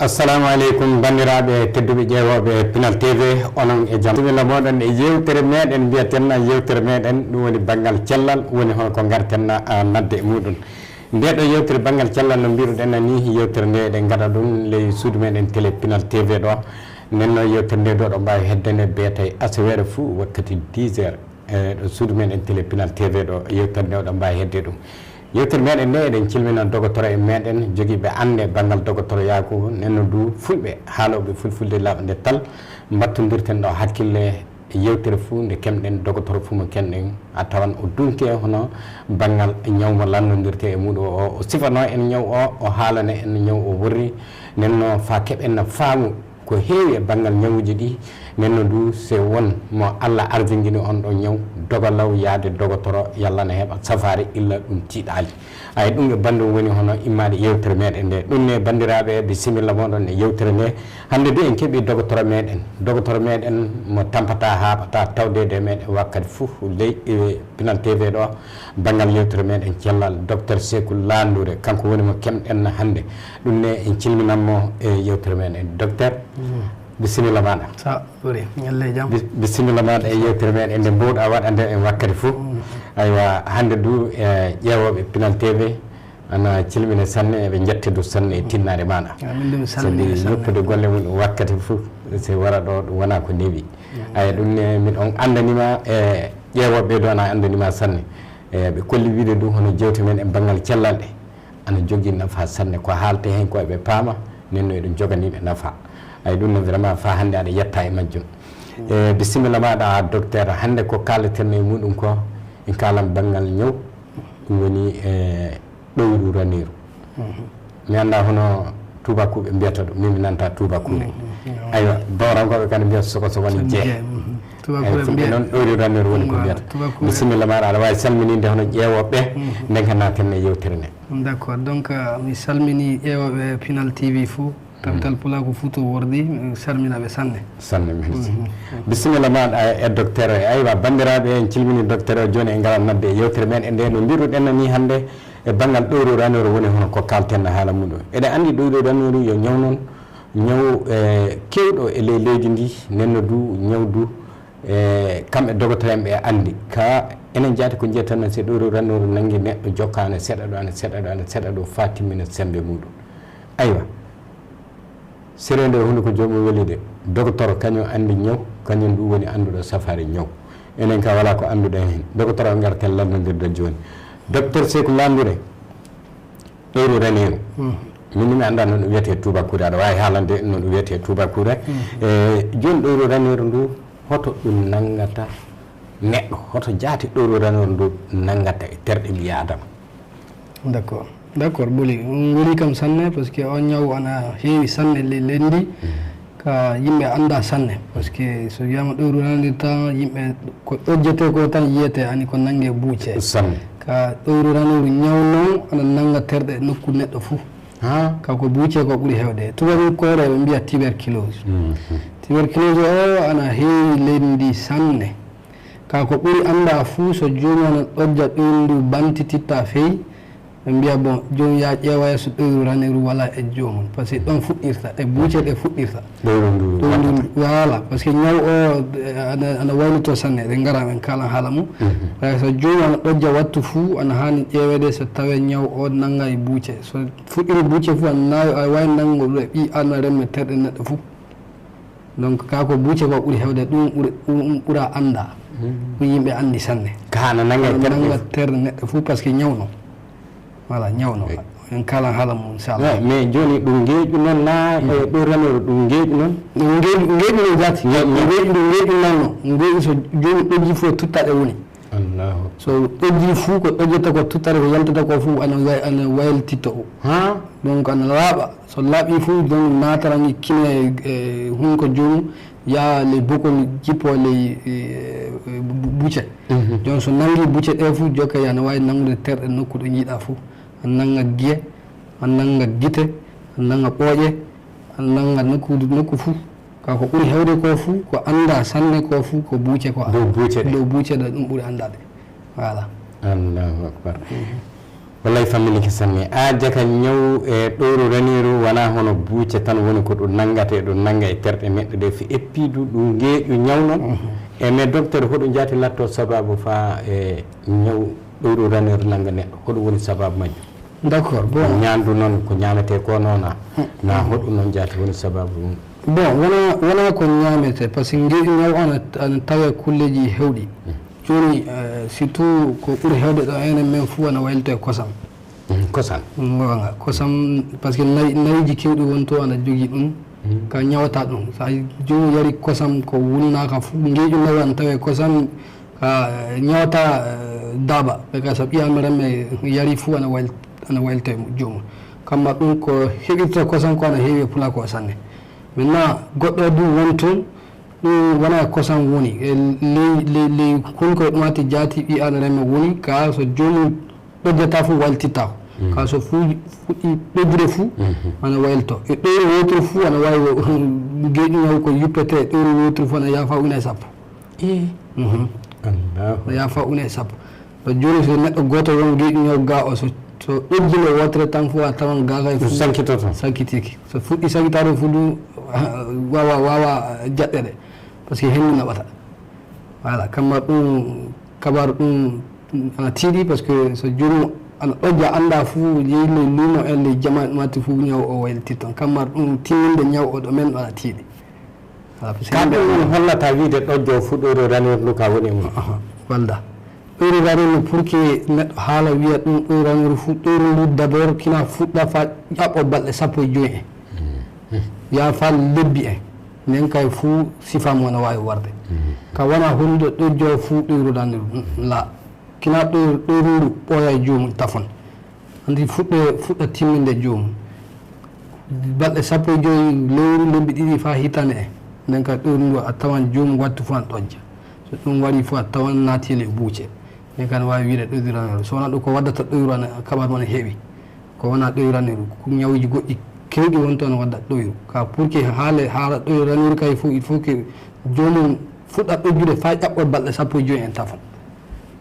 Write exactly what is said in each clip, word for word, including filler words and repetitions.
Assalamu aleykum, banndiraaɓe tedduɓe ƴeewooɓe Pinal T V, onon e jam. Bisimilla mooɗon e yeewtere meeɗen, mbiyaten na yeewtere meeɗen, ɗum woni banngal cellal, woni hono ko ngarten, ah, nadde e muɗum. Nde ɗo yeewtere banngal cellal, no mbiruɗen na ni, yeewtere nde eɗen ngaɗa ɗum ley suudu meeɗen télé Pinal T V ɗo. Nden noon yeewtere nde ɗo, ɗo mbaawi hedde nde beetay asaweere fuu wakkati dix heures. E ɗo suudu meɗen télé Pinal T V ɗo, yeewtere nde oɗon mbaawi hedde ɗum. Yeewtere meɗen nde, eɗen cilmina dogotoro en meɗen, jogiiɓe annde banngal dogotoriyaaku, nden no du fulɓe, haalooɓe fulfulde laaɓnde tal, mbattondirten ɗo hakkille yeewtere fuu nde keɓɗen, dogotoro fuu mo keɓɗen, a tawan o dunke hono banngal ñaw mo lannondirte e muɗum o, o sifanoo en ñaw o, o haalana en ñaw o worri, nden no faa keɓen na faamu ko heewi e banngal ñawuuji ɗi. Nden no du, se won mo Alla arjingini on ɗon ñaw, doga law yaade dogotoro, yalla na heɓa safaare, illa ɗum tiiɗaali. Ay, ɗum e banndum woni hono immaade yeewtere meɗen nde. Ɗum ne, banndiraaɓe, bisimilla mooɗon e yeewtere nde. Hannde du en keɓii dogotoro meɗen. Dogotoro meɗen mo tampataa, haaɓataa tawdeede e meɗen wakkati fof ley, e Pinal T V ɗo. Banngal yeewtere meɗen cellal, Docteur Seeku Laanduure, kanko woni mo keɓɗen hannde. Ɗum ne en cilminan mo e yeewtere meɗen. Docteur, bisimilla maaɗa. Sa ɓuri, ñalle jam. Bis-, bisimilla maaɗa e yeewtere meɗen nde mboowɗa waɗande en wakkati fof. Mm. Aywa, hannde du, e ƴeewooɓe Pinal T V, ana cilmina sanne, eɓe njette du sanne e tinnaare maaɗa. Ah, min du mi salmini sanne. Sabi yoppude golle mum wakkati fof, si wara ɗo, ɗum wona ko newi. Mm. Ay, ɗum ne, min on anndaniima, e ƴeewooɓe ɗo ana anndaniima sanne. E ɓe kolli wiide du hono jeewte men e banngal cellal ɗe, ana jogii nafa sanne. Ko haalte heen ko eɓe paama, nden no eɗum joganii ɓe nafa. Ay, ɗum ne vraiment faa hannde aɗa yetta e majjum. Mm. E bisimilla maaɗa, docteur. Hannde ko kaaleten e muɗum ko, en kaalan banngal ñaw, ɗum woni, e, ɗowru raneeru. Mhm. Mi anndaa hono tuubakuuɓe mbiyata ɗum, min mi nanta tuubakuure. Mhm. Aywa, bawrankooɓe kadi mbiyata soko soko ne jee. Jee, mhm. Tuubakuure. Eyi, fulɓe mbiyata noon ɗowru raneeru woni ko mbiyata. Tuubakuure. Bisimilla maaɗa, aɗa waawi salminiinde hono ƴeewooɓe ɓe, mhm, nden ka naaten e yeewtere nde. D'accord, donc, euh, mi salmini ƴeewooɓe Pinal T V fuu. Tabital Pulaaku fuu to wordi, mi salmina ɓe sanne. Sanne, merci. Mhm. Bisimilla maaɗa, e docteur. Aywa, banndiraaɓe, en cilmini docteur o. Jooni en ngarat nadde e yeewtere men e nde no mbiruɗen ni hannde e banngal ɗowru raneeru woni hono ko kaalten haala muɗum. Eɗen anndi ɗowru raneeru yo ñaw noon, ñaw, e, keewɗo e ley leydi ndi, nden no du ñaw du, e, kamɓe dogotoreeɓe ɓe anndi. Ka enen jaati ko njiyeten noon, si ɗowru raneeru nanngi neɗɗo, jokka ana seeɗa ɗo, ana seeɗa ɗo, ana seeɗa ɗo, faa timmina semmbe muɗum. Aywa. Sere nde hunuko joomum weli de. Dogotoro kañum anndi ñaw, kañum ɗum woni annduɗo safaare ñaw. Enen ka wala ko annduɗen heen. Dogotoro o ngarten lannondirde jooni. Docteur Seeku Laanduure, ɗowru raneeru. Hmm. Min ni mi anndaa no ɗum wiyetee tuubakuure, aɗa waawi haalande no ɗum wiyetee tuubakuure. Hmm. E, jooni ɗowru raneeru ndu, hoto ɗum nanngata neɗɗo, hoto jaati ɗowru raneeru ndu nanngata e terɗe ɓii Aadama? D'accord. D'accord, ɓoli. Ɗum weli kam sanne, parce que on ñaw ana heewi sanne le-, leydi ndi, ka yimɓe anndaa sanne. Parce que so wiyaama ɗowru raneeru tan, yimɓe ko ɗojjetee ko tan yiyetee, ani ko nannge buuce. Sanne. Ka ɗowru raneeru ñaw noon, ana nannga terɗe nokku neɗɗo fuu. Ha? Ka ko buuce ko ɓuri heewde. Tubabu koore ɓe mbiya tuberculose. Mhm. Tuberculose o ana heewi leydi ndi sanne. Ka ko ɓuri anndaa fuu, so joomum ana ɗojja ɗoyru ndu bantititta feewi, ɓe mbiya, bon, joomum yaa ƴeewa so ɗoyru raneeru wala e joomum. Parce que ɗon fuɗɗirta, e buuce ɗe fuɗɗirta. Ɗoyru ndu ɗoyru ndu waɗata. Voilà, parce que ñaw o, eh, ana, ana waylitoo sanne, eɗen ngara men kaalan haala mum. Mhm. Parce que so joomum ana ɗojja wattu fuu, ana haani ƴeeweede so tawee ñaw o nannga e buuce. So fuɗɗiri buuce fuu, ana naawi, a waawi nanngude ɓii Aadama remme terɗe neɗɗo fuu. Donc, ka ko buuce ko ɓuri heewde, ɗum ɓuri, ɗum ɓura anndaa. Mhm. Ɗum yimɓe anndi sanne. Ka ana nannga e terɗe. Nannga terɗe neɗɗo fuu, parce que ñawno. Voilà, ñawno. Eyi. En kaalan haala mum, inchallah. Eyi, mais jooni ɗum ngeeƴu noon na, e ɗum raneeru ɗum ngeeƴu noon? Ɗum ngeeƴu, ngeeƴu noon jaati. Ngeeƴu noon. Ngeeƴu, ɗum ngeeƴu nanno. Ngeeƴu so joomum ɗojji fof e tuttaɗe woni. Allahu. So ɗojji fuu ko ɗojjata ko tuttaɗe ko yaltata ko fuu ana way-, ana waylititto o. Ha? Donc ana laaɓa. So laaɓii fuu, donc naatara ngi kine e, e hunuko joomum, yaha ley bokol, jippoo ley, e, e, bu-, buce. Mhm. Jooni so nanngii buce ɗee fuu, jokka ana waawi nanngude terɗe nokku ɗo njiɗaa fuu. Ana nannga giye, ana nannga gite, ana nannga ɓooƴe, ana nannga nokku, nokku fuu. Ka ko ɓuri heewde ko fuu, ko anndaa sanne ko fuu, ko buce ko. Dow buce ɗe. Dow buce ɗe, ɗum ɓuri anndaade. Voilà. Allahu akbar. Mhm. Wallay famminike sanne. A jaka ñaw e ɗowru raniiru wonaa hono buuce tan woni ko ɗum nanngata e ɗum nannga e terɗe neɗɗo ɗe fi eppi du ɗum ngeeƴu ñaw noon. E mais docteur hoɗum jaati latto sababu fa e ñaw ɗowru raniiru nannga neɗɗo hoɗum woni sababu majjum? D'accord, bon. Ñaandu noon ko ñaametee ko noona na hoɗum noon jaati woni sababu mum? Bon, wona wona ko ñaametee parce que ngeeƴu ñaw ana ana tawe kulleeji hewɗi. Jooni eh, surtout ko ɓuri heewde ɗo enen men fuu ana waylitoo e kosam. Kosam. Ngoonga kosam parce que nayi nayiji keewɗi won to ana jogii ɗum ka ñawata ɗum so a joomum yari kosam ko wulnaaka fuu ngeeƴu nawi ana tawe kosam ka ñawata eh, daaba ɓe ka so ɓiyaama remme yari fuu ana wayl ana waylitoo e joomum kamma ɗum ko heɓirta kosam ko ana heewi e pulaa ko sanne maintenant goɗɗo du won toon ɗum wona e kosam woni e ley ley ley kulkoye ɗumati jaati ɓi adareme woni ka so joomum ɗojjata fof wallitittako ka so fuuji fuɗɗi ɗojjude fuu ana waylito e ɗowru wotru fuu ana wawi geeƴu ñaw ko yuppete e ɗowru wotru fuu ana yaafa une e sappo Mhm. Allahu. Ana yaafa une e sappo ɗo jooni so neɗɗo gooto won geeƴu ñaw ga o so so ɗojjinde wotere tan fof a tawan gaga e fuu sankitoto sankitiki so fuɗɗi sankitaade fuu du wawa wawa jaɗɗede parce que hendu naɓata voilà kamma ɗum kabaru ɗum ana tiiɗi parce que so joomum ana ɗojja annda fuu yeyi ley luumo en ley jama matti fuu ñaw o wayliti toon kamma ɗum timminde ñaw o ɗo men ɗo ana tiiɗi ka ɗum hollata wiide ɗojjo fuɗɗoyro ranir ndu ka woni e mum walda ɗoyro ranir no pour que neɗɗo haala wiya ɗum ɗoyro ranir fuu ɗoyro ndu d' abord kina fuɗɗa fa ƴaɓɓo balɗe sappo e joyi en yaa fa lebbi en nden kay fuu sifa mo no waawi warde ka wona honɗo ɗojjo fuu ɗoyruɗa ndu la kina ɗoyruɗu ɓooya e joomum tafon anndi fuɗɗo fuɗɗa timminde joomum balɗe sappo e joyi lewru lebbi ɗiɗi faa hitande en nden kay ɗoyru ndu a tawan joomum wattu fof an ɗojja so ɗum wari fof a tawan naatiyel e buuce nden kay no waawi wiide ɗoyruɗa ndu so wona ɗum ko waddata ɗoyru an kaɓar mon heewi ko wona ɗoyru an ñawuuji goɗɗi keewɗi won toon wadda ɗoyru ka pour que haale haala ɗoyru ranir kay fof il faut que joomum fuɗɗa ɗojjude faa ƴaɓɓol balɗe sappo e joyi en tafon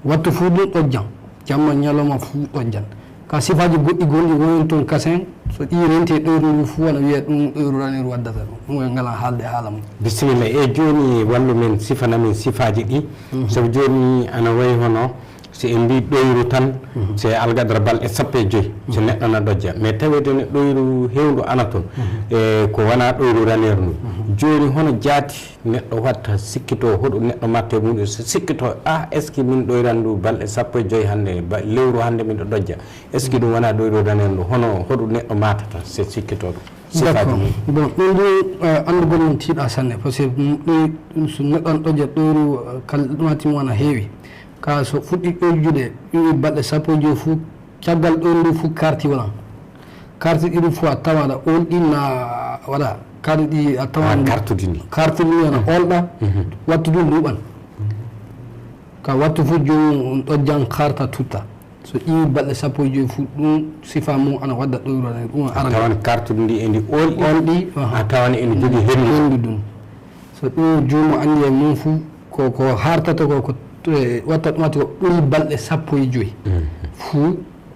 wattu fuu ɗum ɗojjan jamma ñalawma fuu ɗojjan ka sifaaji goɗɗi gonɗi wonin toon kasen so ɗi renti e ɗoyru ndu fuu ana wiya ɗum ɗoyru ranir waddata ɗum ɗum en ngala haalde haala mum bisimilla e jooni wallu min sifana min sifaaji ɗi sabu jooni ana wayi hono so en mbi ɗoyru tan so e algadara balɗe sappo e joyi so neɗɗo na ɗojja mais tawede ne ɗoyru hewndu ana toon e ko wona ɗoyru raneer ndu jooni hono jaati neɗɗo watta sikkito hoɗo neɗɗo matte muɗum so sikkito a est ce que min ɗoyran ndu balɗe sappo e joyi hannde lewru hannde miɗo ɗojja est ce que ɗum wona ɗoyru raneer ndu hono hoɗo neɗɗo matata so sikkito ɗum D'accord. Bon, ɗum ɗum eh, anndugol mum tiiɗa sanne parce que ɗum ɗum so neɗɗo an ɗojja ɗoyru eh, kala ɗumati mo ana heewi ka so fuɗɗi ɗoyjude ɗum balɗe sappo e joyi fof caggal ɗoyru ndu fof karti wona karti ɗiɗum fof a tawa aɗa olɗi na waɗa karti ɗi a tawa kartudi ndi kartudi ndi ana olɗa wattu ɗum luuɓan ka wattu fof joomum ɗojjan karta tutta so ƴiwi balɗe sappo e joyi fof ɗum sifa mum ana wadda ɗoyru ana ɗum arana tawan kartude ndi e ndi olɗi olɗi a tawan ene jogii hendu hendu ɗum so ɗum joomum anndi e mum fof ko ko hartata ko ko e watta ɗum ati ko ɓuri balɗe sappo e joyi fof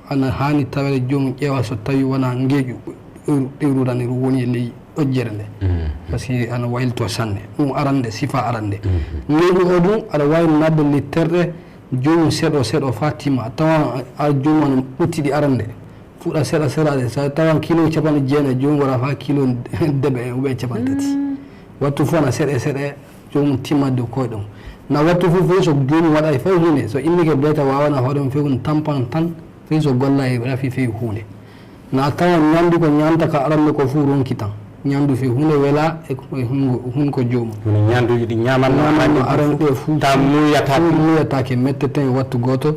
ana haani tawede joomum ƴeewa so tawi wona ngeeƴu ɗoyru ɗoyru tan woni e ley ɗojjere nde par ce que ana waylito sanne ɗum arande sifa arande ngeeƴu o ɗum aɗa wawi nadde litterɗe joomum seeɗo seeɗo fa timma a tawan a joomum ana ɓutti ɗi arande fuɗa seeɗa seeɗa de sa tawan kilo capanɗe jeenayi joomum wara fa kilo deɓe en ou bien capanɗe tati wattu fof ana seeɗe seeɗe joomum timma dow koye ɗum na wattu fof fof so joomum waɗa e fof hunde so immike beeta wawana hoore mum few no tampan tan fey so golla e rafi fey huunde na tawa ñamdu ko ñamta ka arande ko fof ronki tan ñamdu fey huunde wela e hunko joomum kono ñamduji ɗi ñamanno arande ɗe fof ta muuyata muuyatake metteten e wattu gooto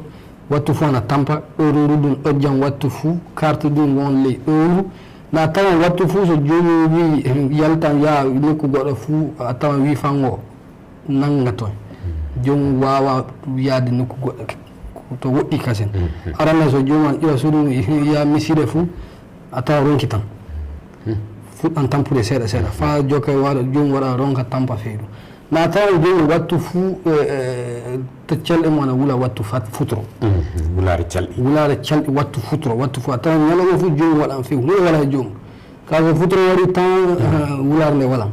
wattu fof na tampa ɗoyru ndu ɗum ɗojjan wattu fof carte ɗum won ley ɗoyru na tawa wattu fof so joomum wi yaltan ya nokku goɗɗo fof a tawa wi fango nannga toon joomum waawa yahde nokku goɗɗo to woɗɗi kasen arana so joomum an ƴewa so ɗum ya miside fof a tawa ronki tan fuɗɗan tampude seeɗa seeɗa faa jokke waɗa joomum waɗa ronka tampa feyɗum na tawa joomum wattu fof Te calɗi mum ana wula wattu fat-, futuro. Mhm. Wulaare calɗi. Wulaare calɗi wattu futuro. Wattu fu a tawan ñalawma fu joomum waɗan few. Huunde wala e joomum. Ka so futuro waɗi tan, ah, wulaare nde walan.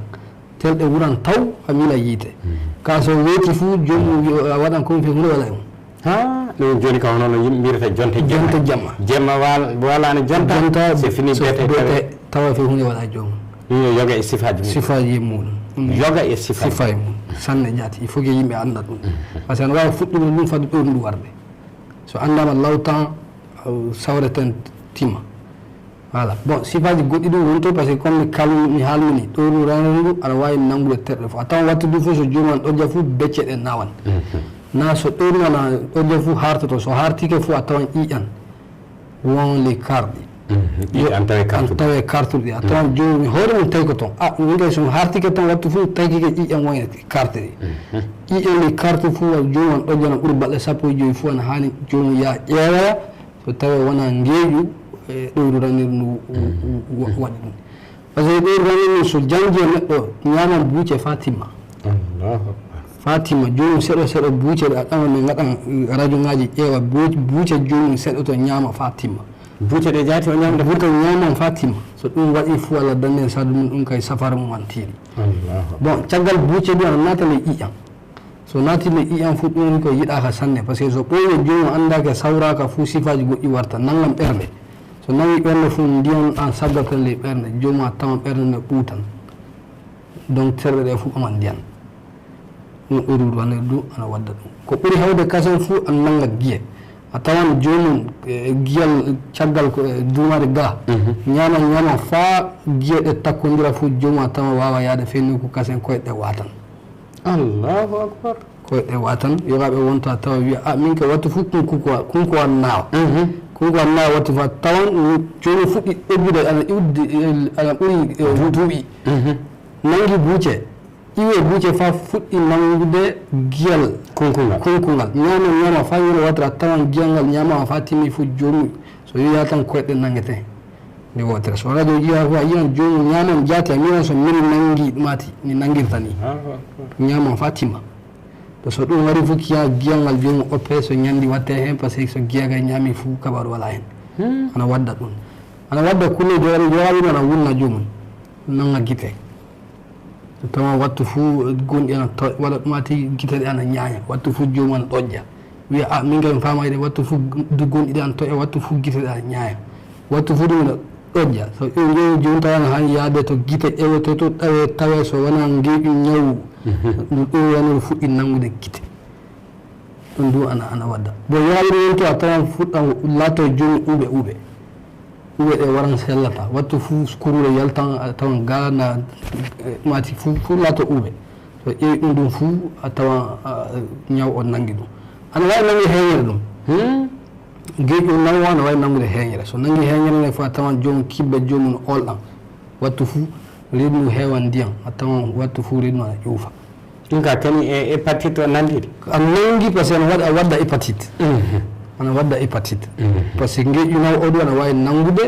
Telɗe wuran taw, a miila yiite. Mhm. Ka so weeti fu, joomum yo a waɗan ko few, huunde wala e mum. Ha, ɗum jooni ka hono no yimɓe mbiyata jonte jemma. Jonte jemma. Jemma wal-, wala no jonta, Jonta, c'est fini, so beete, beete, tawe. Tawa few huunde wala e joomum. Ɗum yo yoga e sifaaji mum. Sifaaji e muɗum. Ɗum Yoga e sifaaji. Sifaaji mum. Sanne jaati. Il faut que yimɓe annda ɗum. Mhm. Par ce que ana waawi fuɗɗude ɗum fadde ɗowru ndu warde. So anndaama lawtan, uh, sawreten tima. Voilà. Bon, sifaaji goɗɗi ɗum woni to, par ce que comme mi kal-, mi haalmini, ɗowru ranere ndu, aɗa waawi nanngude terɗe fof. A tawan wattu ɗum fof so joomum ana ɗojja fof, becce ɗe nawan. Mhm. Na so ɗowru ana ɗojja fof hartoto, so hartike fof a tawan ƴiiƴan. Won ley karɗi. Mhm. Ɗi an tawe kartuɗi. An tawe kartuɗi. A tawan joomum hoore mum tawi ko toon. Ah, min kay so mi hartike toon wattu fof, tawi ko ƴiiƴan won e kartuɗi. Mhm. Ƴiiƴan ɗi kartu fof, joomum ana ɗojja ana ɓuri balɗe sappo e jowi fof, ana haani joomum yaha ƴeewoya, so tawii wonaa ngeeƴu, e ɗowru ranir ndu, Mhm. wa-, waɗi ɗum. Par ce que ɗowru ranir ndu so janngi e neɗɗo, ñaaman buuce faa timma. Allahu Akbar. Faa timma, joomum seɗo seɗo buuce ɗe a ƴaman ɓe ngaɗan, eh, rajoŋaaji ƴeewa buuce, buuce joomum seɗoto ñaama faa timma. Buuce ɗe jaati o ñaamde? Buuce ñaaman faa timma. So ɗum waɗi fuu, Allah danni en sadu mum, ɗum kay safara mum ana tiiɗi. Allahu Akbar. Bon, caggal buuce ɗum ana naata ley ƴiiƴan. So naati ley ƴiiƴan fuu, ɗum woni ko yiɗaaka sanne, par ce que so ɓooyi joomum anndaaka, sawraaka fuu, sifaaji goɗɗi warta, nanngan ɓernde. So nanngi ɓernde fuu, ndiyan ɗan sabbatan ley ɓernde, joomum a tawan ɓernde nde ɓuutan. Donc, terɗe ɗe fuu ɓaman ndiyan. Ɗum ɗowru ranir ndu ana wadda ɗum. Ko ɓuri heewde kasen fuu ana nannga giye. A tawan joomum, eh, giyal caggal ko, eh, duumaade ga. Mhm. Ñaama, ñaama faa giye ɗe takkondira fuu, joomum a tawan waawa yahde fey nokku kasen koyɗe ɗe waatan. Allahu Akbar. Koyɗe ɗe waatan, yogaaɓe wonta tawa wiya, "Ah, min kay wattu fuu kunkuwa, kunkuwa naawa." Mhm. Kunkuwa naawa wattu faa tawan joomum fuɗɗi ɗojjude ana iwdi, eh, ana ɓuri, eh, duuɓi. Mhm. Nanngi buuce. Iwe buuce faa fuɗɗi nanngude giyal kunkungal. Kunkungal. Ñaama, ñaama faa ñande wootere a tawan giyal ngal ñaamaama faa timmi fuu joomum. So wiyaa tan koyɗe nanngetee nde wootere. So radio ƴiiƴaa fuu a yiyan joomum ñaaman jaati a miilan so miri nanngi ɗumaati ni nanngirta ni. Allahu Akbar. Ñaaman faa timma. To so ɗum warii fuu kiya giyal ngal joomum oppee so ñanndi wattee heen par ce que so giya kay ñaami fuu kabaaru walaa heen. Hmm. Ana wadda ɗum. Ana wadda kulle jooɗi jooɗi ana wulna joomum. Nannga gite. So tawa wattu fuu gonɗi ana to-, waɗa ɗumaati gite ɗe ana ñaaya. Wattu fuu joomum ana ɗojja. Wiya, "Ah, min kay mi faamaay de, wattu fuu du gonɗi ɗe ana toƴa, wattu fuu gite ɗe ana ñaaya." Wattu fuu ɗum ina ɗojja. So ƴeew joomum tawa ana haani yaade to gite ƴeewetee to ɗawe tawe so wonaa ngeeƴu ñawu. Mhm. Ɗum ɗowru ranir fuɗɗi nanngude gite. Ɗum ɗum ana, ana wadda. Bon, yaawiri won to a tawan fuɗɗan laatoo joomum uɓe uɓe. Uɓe ɗe waran sellata. Wattu fuu kuruure yaltan, a tawan ga na, eh, maati fuu, fuu laatoo uɓe. So ƴeewi ɗum ɗum fuu, a tawan, ah, ñaw on nanngi ɗum. Ana waawi nanngude heeñere ɗum. Hmm? Geeƴu nawa ana waawi nanngude heeñere. So nanngi heeñere nde fof, a tawan joomum kibbe joomum no oolɗan. Wattu fuu, reedu ndu heewan ndiyan. A tawan wattu fuu reedu ndu ana ƴuufa. Ɗum ka kani e hépatite o nanndiri? A nanngi par ce que ana waɗa, wadda hépatite. Mhm. Ana wadda hépatite. Mhm. Par ce que ngeeƴu nawa o ɗum ana waawi nanngude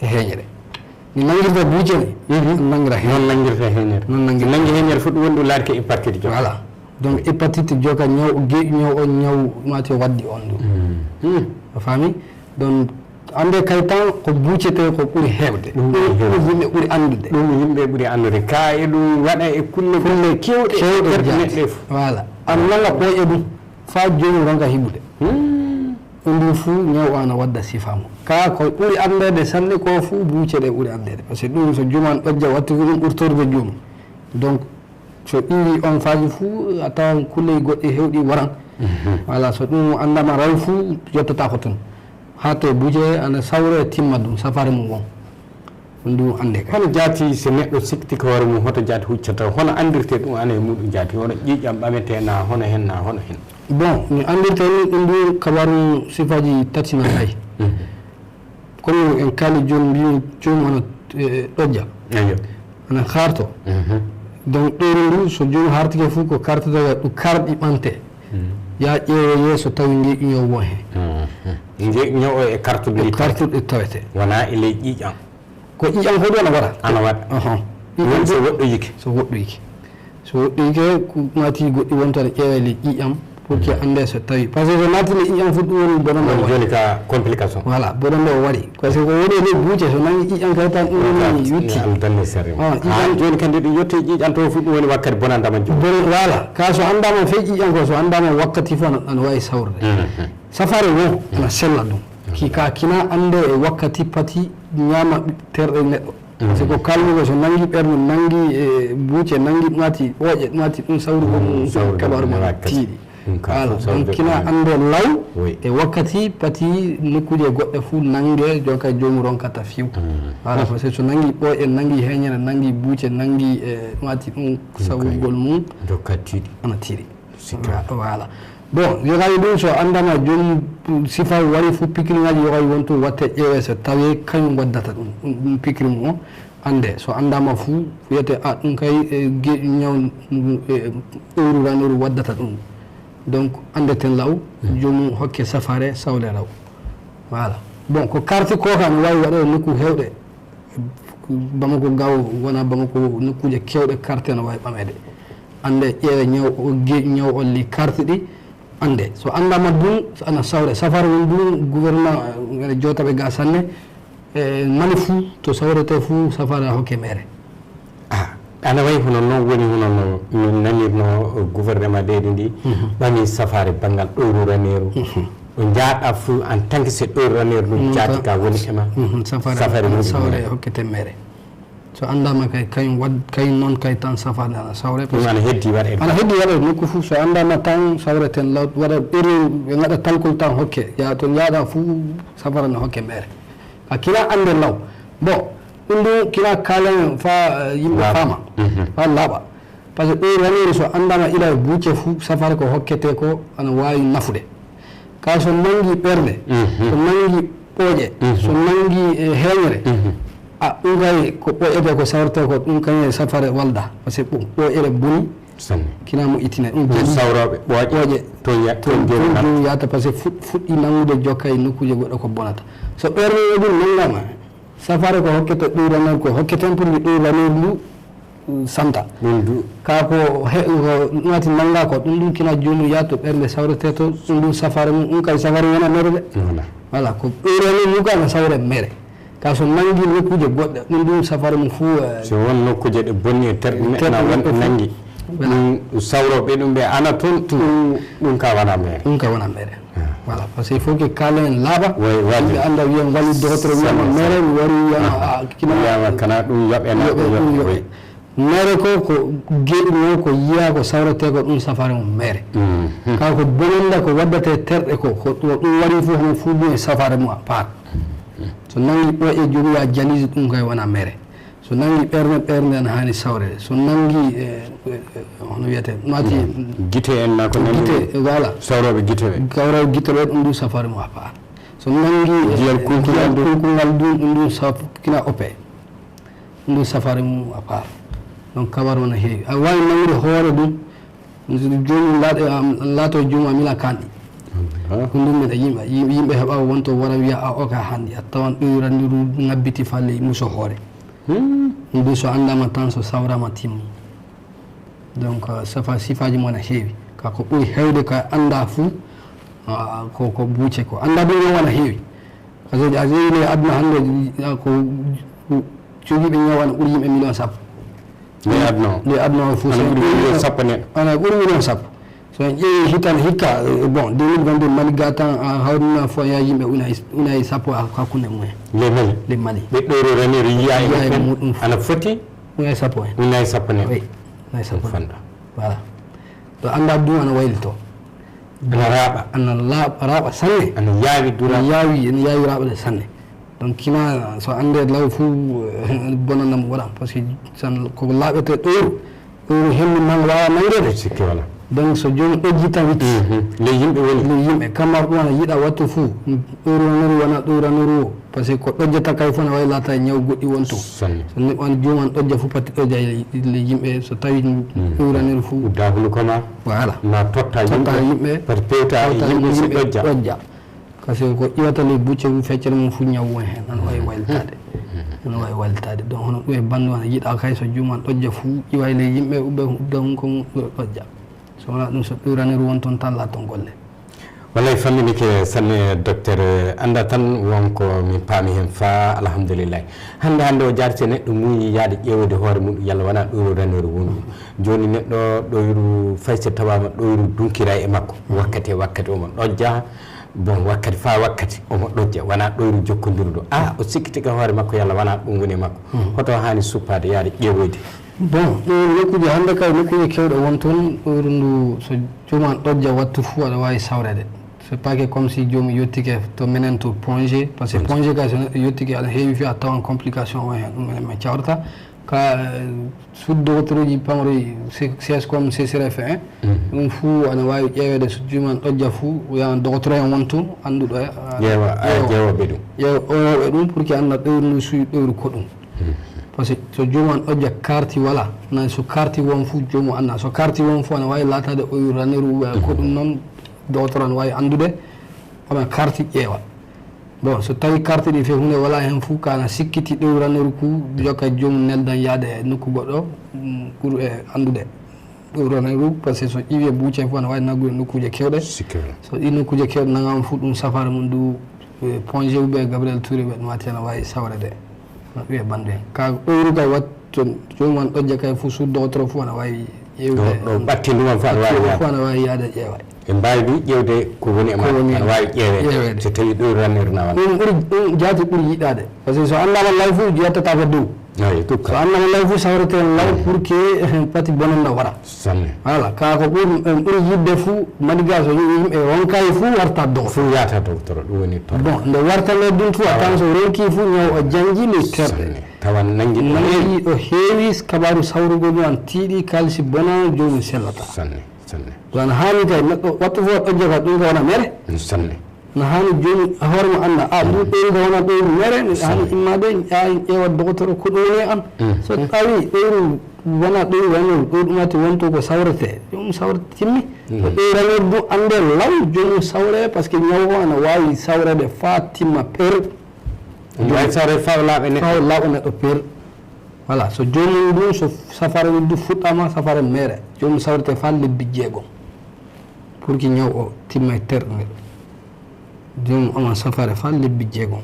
e heeñere. Ni nanngirta buuce ni, mhm, ana nanngira heeñere. Noon nanngirta heeñere. Noon nanngirta. Nanngi heeñere fof ɗum woni ɗum laati ko hépatite jo. Voilà. Donc, hépatite joka ñaw, geeƴu ñaw on ñaw mate waddi on ɗum. Mhm. A faami? Donc, annde kay tan ko buucete ko ɓuri heewde. Ɗum ɓuri heewde. Ɗum yimɓe ɓuri anndude. Ɗum yimɓe ɓuri anndude. Ka e ɗum waɗa e kulle, kulle keewɗe, keewɗe e nder jaati. Neɗɗo e fof. Voilà. An nanga ɓooƴe ɗum, faa joomum ronka hiɓude. Hmm. Ɗum ɗum fuu ñaw o ana wadda sifa mum. Ka ko ɓuri anndeede sanne ko fuu buuce ɗe ɓuri anndeede. Par ce que ɗum so joomum ana ɗojja wattu fuu ɗum ɓuri torrude joomum. Donc, so iwi on faaji fuu, a tawan kulley goɗɗi heewɗi waran. Mhm. Voilà, so ɗum anndaama raw fuu, yottata ko toon. Haa to buuce ana sawre timma ɗum, safare mum won. Ɗum ɗum annde kay. Hono jaati so neɗɗo siktike hoore mum, hoto jaati huccata? Hono anndirtee ɗum ana e muɗum jaati? Hono ƴiiƴam ɓametee naa hono heen, naa hono heen? Bon, mi anndirta ni ɗum ɗum kabaru sifaaji tati na nayi. Mhm. Kono en kaali jooni, mbiimi joomum ana, eh, ɗojja. Eyyo. Ana harto. Mhm. Donc, ɗowru ndu, so joomum hartike fof ko kartoto, ɗum karɗi ɓamte. Mhm. Yaa ƴeewe yeeso tawi ngeeƴu ñaw won heen. Mhm. Ngeeƴu ñaw o e kartuɗi. E kartuɗi tawete. Wonaa e ley ƴiiƴam. Ko ƴiiƴam fof ɗum ana waɗa. Ana waɗa. Ahan. Ɗum woni so woɗɗoyike. So woɗɗoyike. So woɗɗoyike, ko mati goɗɗi won tan ƴeewe ley ƴiiƴam. Pour que annde so tawi, parce que so naatini ƴiƴam fof, ɗum woni bonannde o waɗi. Joni ka complication. Voilà, bonannde o waɗi. Parce que ko woni e ley buuce, so nangi ƴiƴam kay tan, ɗum woni yutti. Aldanne sere. Joni kadi ɗum yetti ƴiƴam to fof, ɗum woni wakkati bonandama joni. Voilà, ka so anndama fey ƴiƴam ko, so anndama wakkati fof ana, ana wawi sawrude. Safare wo ana sella ɗum. Ki ka kina annde e wakkati pati ñaama terɗe neɗɗo. Parce que ko kalmi ko, so nangi ɓernde, nangi e buuce, nangi ɗum ati ɓooƴe, ɗum ati ɗum sawrugol mum, ɗum kabaru ma tiiɗi. Voilà, donc kina annde law e wakkati pati nokkuuje goɗɗe fof nange, joka joomu ronkata fiw. Voilà, parce que so nangi ɓooƴe, nangi heñere, nangi buuce, nangi e ɗum ati ɗum sawrugol mum, ana tiiɗi. Voilà. Bon, yogaji ɗum so anndama joom sifa wari fof, pikiriŋaaji yogaji won toon watte ƴeewe so tawi kañum waddata ɗum, ɗum, ɗum pikiri mum o annde. So anndama fof wiyete a ɗum kay e ge-, ñaw, e ɗowru ranuru waddata ɗum. Donc anndeten law, joomum hokke safare sawle law. Voilà. Bon, ko carte ko ka no wawi waɗe nokku hewɗe. Bamako gaw wona Bamako, nokkuuje kewɗe carte no wawi ɓameede. Annde ƴeewe ñaw o, ge-, ñaw o li carte ɗi. Annde so anndama ɗum, so ana sawre safare mum ɗum gouvernement, eh, ene jootaɓe ga sanne. E mani fuu to sawrete fuu safara hokke mere. Ah, ana wayi hono noon woni hono no min nanirno gouvernement leydi ndi ɓami safare banngal ɗowru raneeru. O jaaɗa fuu en tant que c'est ɗowru raneeru ɗum jaati ka woni ema safare mum sawre hokkete mere. So anndama kay kañum wad kay noon kay tan safare ana sawre. Ɗum ana heddi waɗe. Ana heddi waɗe nokku fuu so anndama tan sawreten law waɗa ɓeri ɓe ngaɗa talkol tan hokke ya to jaaɗa fuu safara no hokke mere. A kina annde law. Bon, ɗum ɗum kina kaalen fa, eh, yimɓe faama, fa laaɓa. Parce que ɗo raniri so anndama ila e buuce fuu, safare ko hokkete ko ana waawi nafude. Ka so nanngi ɓernde, so nanngi ɓooƴe, so nanngi, eh, heeñere, a ɗum kay ko ɓooƴete ko sawrete ko ɗum kañum e safare walda. Parce que ɓo-, ɓooƴere boni, sanne. Kina mo itine ɗum jali sawroɓe ɓooƴe ɓooƴe to ya-, to to joni joni yata parce que fuɗ-, fuɗɗi nangude jokka e nokkuuje goɗɗo ko bonata. So ɓernde ɗum nanngama, safare ko hokkete ɗum ranar ko hokketen pour mi ɗum ranar ndu, mm, santa. Ɗum du. Ka ko he-, ko ɗum wati nannga ko ɗum ɗum kina joni ya to ɓernde sawrete to ɗum ɗum safare mum, ɗum kay safare wona mere de. Wona. Voilà, ko ɗum ranar ndu ka na sawre mere. Ka so nanngi nokkuuje goɗɗe, ɗum ɗum safare mum fuu, eh, so won nokkuuje ɗe bonni e terɗe neɗɗo na won ɗe nanngi. Voilà. Ɗum sawroɓe ɗum ɓe ana toon, ɗum, ɗum ka wona mere. Ɗum ka wona mere. Ah. Voilà, parce que il faut que kaalen laaɓa. Yimɓe annda wiya ngol dogotere wiyama mere, mi wari wiyama, ah, kina wiyama kana ɗum yoɓe na yoɓe ɗum yoɓe. Mere ko, ko geɗu noon ko yiya ko sawrete ko ɗum safare mum mere. Ka ko bonanda ko waddate terɗe ko, ko ɗum, ɗum wari fof hono fuu ɗum e safare mum à part. So nanngi ɓooƴe jogiya jalisi ɗum kay wona mere. So nanngi ɓernde, ɓernde ana haani sawrede. So nanngi, eh, eh, eh, hono wiyete, mati gite en na ko nanndi gite, voilà. Sawroɓe gite ɓe. Sawroɓe gite ɓe ɗum ɗum safare mum à part. So nanngi, eh, jiyal kunkungal ɗum, ɗum ɗum saf-, kina oppe. Ɗum ɗum safare mum à part. Donc kabar wona heewi. A waawi nanngude hoore ɗum. Joomum laaɗo, am, laato joomum am ila kanɗi. Ko ɗum mbiɗa yimɓe, yim-, yimɓe heɓa wonto wara wiya a oka hanndi, a tawan ɗoyrandiru ngabbiti falle muso hoore. Ɗum ɗum so anndama tan so sawrama timmi. Donc, euh, safa, sifaaji mum ana heewi. Ka ko ɓuri heewde ka annda fuu, ah, ko, ko buuce ko. Annda ɗum noon ana heewi. Parce que a ƴeewi ley aduna hannde, ah, ko jogiiɓe ñaw ana ɓuri yimɓe million sappo. Ley aduna o? Ley aduna o fof ana ɓuri million sappo neɗɗo. Ana ɓuri million sappo. So en ƴeewi hitan hikka, eh, bon, deux mille vingt-deux Mali ga tan, ah, hawrina fof ya yimɓe unayi, unayi sappo ha-, hakkunde mumen. Ley Mali? Ley Mali. Ɓe ɗowro renir yiya e muɗum ana foti? Unayi sappo en. Unayi sappo neɗɗo. Oui, unayi sappo neɗɗo. Voilà. To annda ɗum ana waylito. Ana raaɓa. Ana laaɓa, raaɓa sanne. Ana yaawi du raaɓa. Ana yaawi, ana yaawi raaɓa de sanne. Donc kina so annde law fuu, eh, bonanam waɗa. Parce que san ko laaɓete ɗowru, ɗowru hendu nan waawa nanngede. Sikki wala. Donc so joomum ɗojji tan witti. Mhm. Ley yimɓe woni. Ley yimɓe. Kamar ɗum ana yiɗa wattu fuu. Ɗowru wonori wona ɗowru anuru o. Parce que ko ɗojjata kay fof ne wawi laata e ñaw goɗɗi won toon. Sanne. So neɗɗo woni joomum an ɗojja fof pati ɗojja e le yimɓe so tawi ɗum ɗowraniri fof. Udda hunduko ma. Voilà. Ma totta yimɓe. Totta yimɓe. Pati pewta e yimɓe si ɗojja. Ɗojja. Parce que ko iwata ley bucce mum feccere mum fof ñaw won heen. Ana wawi waylitaade. Ana wawi waylitaade. Donc hono ɗum e bandu ana yiɗa kay so joomum an ɗojja fof iwa e ley yimɓe ubbe udda hunduko mum ɗojja. So wonaa ɗum, so ɗoyru raneeru won toon tan, laat toon golle. Wallay famminike sanne, docteur. Annda tan won ko min paami heen faa, alhamdulillahi. Hannde hannde o jaarti neɗɗo muuyi yahde ƴeewoyde hoore mum yalla wonaa ɗoyru raneeru woni ɗum. Jooni neɗɗo ɗoyru fay so tawaama ɗoyru dunkira e makko wakkati e wakkati omo ɗojja. Bon, wakkati faa wakkati omo ɗojja, wonaa ɗoyru jokkondiru ɗo. Ah, o sikkitike hoore makko yalla wonaa ɗum woni e makko. Hoto haani suppaade yahde ƴeewoyde. Bon, ɗo nokkuuji hannde kay, nokkuuji keewɗe won toon, ɗoyru ndu so joomum ɗojja wattu fuu aɗa waawi sawreede. C'est pas que comme si joomum yottike to menen to Ponger, parce que Ponger kay so neɗɗo yottike aɗa heewi fii a tawan complication o heen, ɗum enen min cawrata. Ka, eh, sud dogotorooji pamroy, C S comme C C R F en, ɗum fuu ana waawi ƴeeweede so joomum ɗojja fuu, yahan dogotoro en won toon, annduɗo e, a, ƴeewa, a, ƴeewa. Ƴeewa ɓe ɗum. Ƴeewa ƴeewoɓe ɗum pour que annda ɗoyru ndu suuyi ɗoyru ko ɗum. Parce que so joomum ɗojja karti wala, na so karti won fuu joomum annda. So karti won fuu ana waawi laataade ɗoyru raneeru, eh, ko ɗum noon dogotoro ana waawi anndude, omo karti ƴeewa. Bon, so tawi karti ɗi fof huunde wala heen fuu, ka ana sikkiti ɗoyru raneeru ku, jokka joomum neldan yahde e nokku goɗɗo, mm, ɓur e anndude ɗoyru raneeru, parce que so ƴiwi e buuce fof ana waawi naggude nokkuuje keewɗe. Sikke wala. So ɗi nokkuuje keewɗe nagaama fuu, ɗum safaare mum ndu, eh, Ponger ou bien Gabriel Touré ɓe ɗum watti ana waawi sawreede. No ɓiye banndu heen. Ka ɗoyru kay wat-, to joomum ɗojja kay fuu, sud dogotoro fuu ana waawi ƴeewde. Ɗo, ɗo ɓatti ndu man fof ana waawi ƴeewde. Fof ana waawi yahde ƴeewa. Ɓe mbaawi du ƴeewde ko woni e maa, ana waawi ƴeeweede. Ƴeeweede. So tawii ɗoyru raneeru na won. Ɗum ɓuri, ɗum jaati ɓuri yiɗaade. Parce que so anndaama law fof, yettata ko dow. Eeyi, ɗum kam. So anndaama law fof, sawrete heen law pour que, eh, pati bonannda waɗa. Sanne. Voilà, ka ko ɓur, en ɓuri yiɗde fof, Madiga so yii yimɓe wonkaaɓe fof warta dogotoro. Fof yahta dogotoro, ɗum woni toon. Bon, nde warta nde ɗum fof, a tawan so ronki fof, ñaw o janngi ley terɗe. Sanne. Tawa nanngi ɗo heewi. Nanngi ɗo heewi, kabaaru sawrugol mum ana tiiɗi, kaalisi bona, joomum sellata. Sanne. Sanne. Kono haani kay neɗɗo wattu fof ɗojja ka ɗum ka wona mere. Sanne. No haani jooni hoore mo annda, a, ɗum ɗoyru ka wona ɗoyru mere, neɗɗo haani immaade, a, ƴeewa dogotoro ko ɗum woni e an. So tawi ɗoyru wona ɗoyru raneeru, ɗo ɗum watti wonto ko sawrete, joomum sawrete timmi. So ɗoyru raneeru ɗum annde law, joomum sawre, parce que ñaw o ana waawi sawreede faa timma per. Ɗum waawi sawreede faa laaɓa neɗɗo. Faa laaɓa neɗɗo per. Voilà, so joomum ɗum, so safaare mum ɗum fuɗɗaama, safaare mere, joomum sawrete faa lebbi jeegom. Pour que ñaw o timma e terɗe nde. Joomum oman safaare faa lebbi jeegom.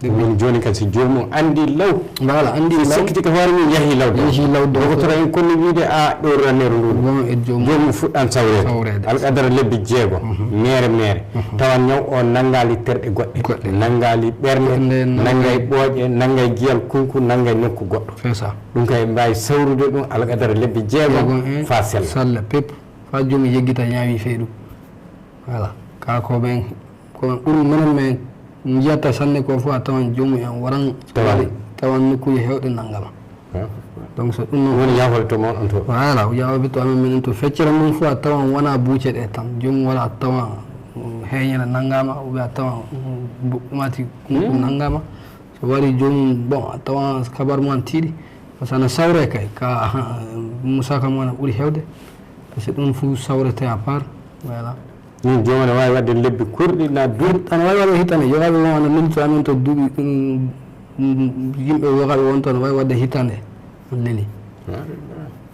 Ɗum woni jooni kadi so joomum anndi law. Voilà, anndi law. So sikkiti ko hoore mum, yahi law. Yahi law dogotoro. Dogotoro en konni wiide, a, ɗoyru raneeru ndu. Bon, e joomum. Joomum fuɗɗan sawreede. Sawreede. Alqadara lebbi jeegom. Mere mere. Tawa ñaw o nanngaali terɗe goɗɗe. Goɗɗe. Nanngaali ɓernde, nanngay ɓooƴe, nanngay giyal kunku, nanngay nokku goɗɗo. C'est ça. Ɗum kay mbaawi sawrude ɗum alqadara lebbi jeegom faa sella. Sella pep, faa joomum yeggita ñaawi feydu. Voilà. Kaa ko ɓen, ko ɓen ɓuri menen men njiyata sanne ko fof a tawan joomum en waran, tawan nokkuuje heewɗe nanngama. Donc so ɗum noon woni yahoore to mon on to. Voilà, yahoore to amen minen to feccere mum fof a tawan wona buuce ɗe tan. Joomum wala a tawan, mm, heeñere nanngaama, ou bien a tawan, mm, bu-, mati kunku nanngaama. So wari joomum, bon, a tawan kabar mum ana tiiɗi. Parce que ana sawre kay, ka, ha, Moussa Ka mo ana ɓuri heewde. Parce que ɗum fof sawrete à part. Voilà. Min joom ana waawi waɗde lebbi kurɗi na duuɓi. Ana waawi waɗde hitande. Yogaaɓe won ana lelito amen to duuɓi, mm, mm, yimɓe yogaaɓe won to ana waawi waɗde hitande. On leli.